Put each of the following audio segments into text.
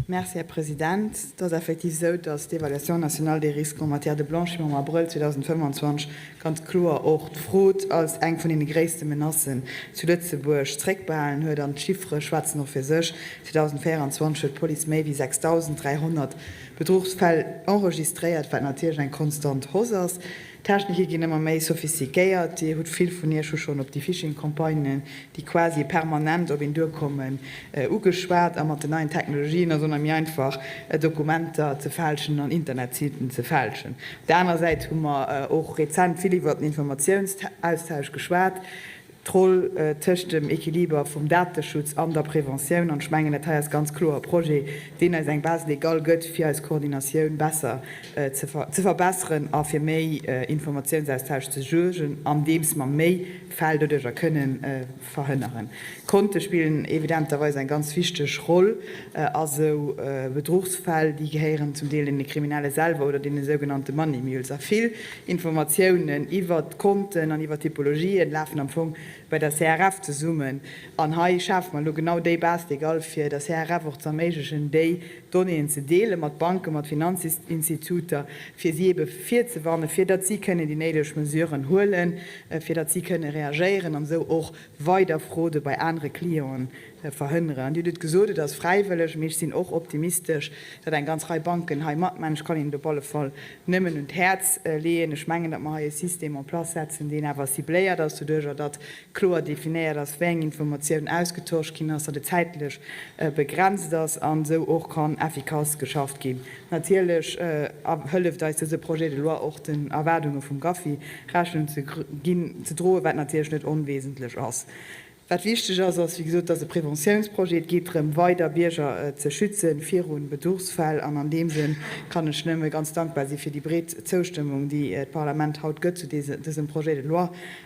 Merci, Här President. Et ass effektiv esou, dass d'Évaluation nationale des risques en matière de blanchiment am Abrëll 2025 ganz kloer och d'Fraude als eng vun deene gréisste Menacen zu Lëtzebuerg zréckbehalen huet. An d'Chiffere schwätzen och fir sech, 2024 huet d'Police méi wéi 6.300 Bedruchsfäll enregistréiert, wat natierlech eng konstant Hausse ass. D'Technike ginn ëmmer méi sophistiquéiert. Dir hutt, vill vun Iech hu schonn op déi Phishing-Campagnen, déi quasi permanent op een duerkommen, ugeschwat. A mat den neien Technologien ass och nach méi einfach, Dokumenter ze fälschen an Internetsiten ze fälschen. Op der anerer Säit hu mer och rezent vill iwwert den Informatiounsaustausch geschwat. D'Roll tëscht dem Equiliber vum Dateschutz an der Preventioun. An ech mengen, dat hei ass ganz kloer e Projet, deen eis eng Base légale gëtt, fir eis Koordinatioun besser ze verbesseren a fir méi Informatiounsaustausch ze suergen, andeems mer méi Fäll doduerjer kënnen verhënneren. D'Konte spillen evidenterweis eng ganz wichteg Roll a sou Bedruchsfäll. Déi gehéieren zum Deel deene Kriminelle selwer oder deene sougenannte Money Mules. A vill Informatiounen iwwert d'Konten an iwwer d'Typologien lafen am Fong bei der CRF zesummen. An hei schafe mer elo genau déi Base légale, fir der CRF och ze erméiglechen, déi Donnéeën ze deele mat Banken, mat Finanzinstituter, fir si ebe virzewarnen, fir datt si kënnen déi néideg Mesuren huelen, fir datt si kënne reagéieren an esou och weider Fraude bei anere Clienten verhënneren. An Dir hutt et gesot, et ass fräiwëlleg, mee ech sinn och optimistesch, datt eng ganz Rei Banken hei matmaachen. Ech kann Ihnen et op alle Fall nëmmen un d'Häerz leeën. Ech mengen, datt mer hei e System en place setzen, deen awer cibléiert ass, doduerjer datt kloer definéiert ass, wéi eng Informatioun ausgetosch ginn ass, datt et zäitlech begrenzt ass an esou och kann effikass geschafft ginn. Natierlech hëlleft eis dëse Projet de loi och, den Erwaardunge vum GAFI Rechnung ze ginn, ze droen, wat natierlech net onwesentlech ass. Wat wichteg ass, ass, wéi gesot, dass e Preventiounsprojet. Et geet drëm, weider Bierger ze schütze viru Bedruchsfäll. An an deem Sënn kann ech nëmme ganz dankbar si fir déi breet Zoustëmmung, déi d'Parlament haut gëtt zu dësem Projet de loi.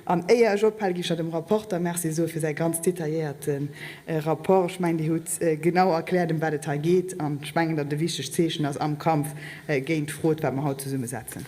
An éier ech ophale, géif ech nach dem Rapporter Merci soe fir säi ganz detailléierte Rapport. Ech mengen, Dir hutt genau erkläert, ëm wat et hei geet. An ech mengen, datt et e wichtegt Zeechen ass am Kampf géint d'Fraude, wat mer haut zesummesetzen.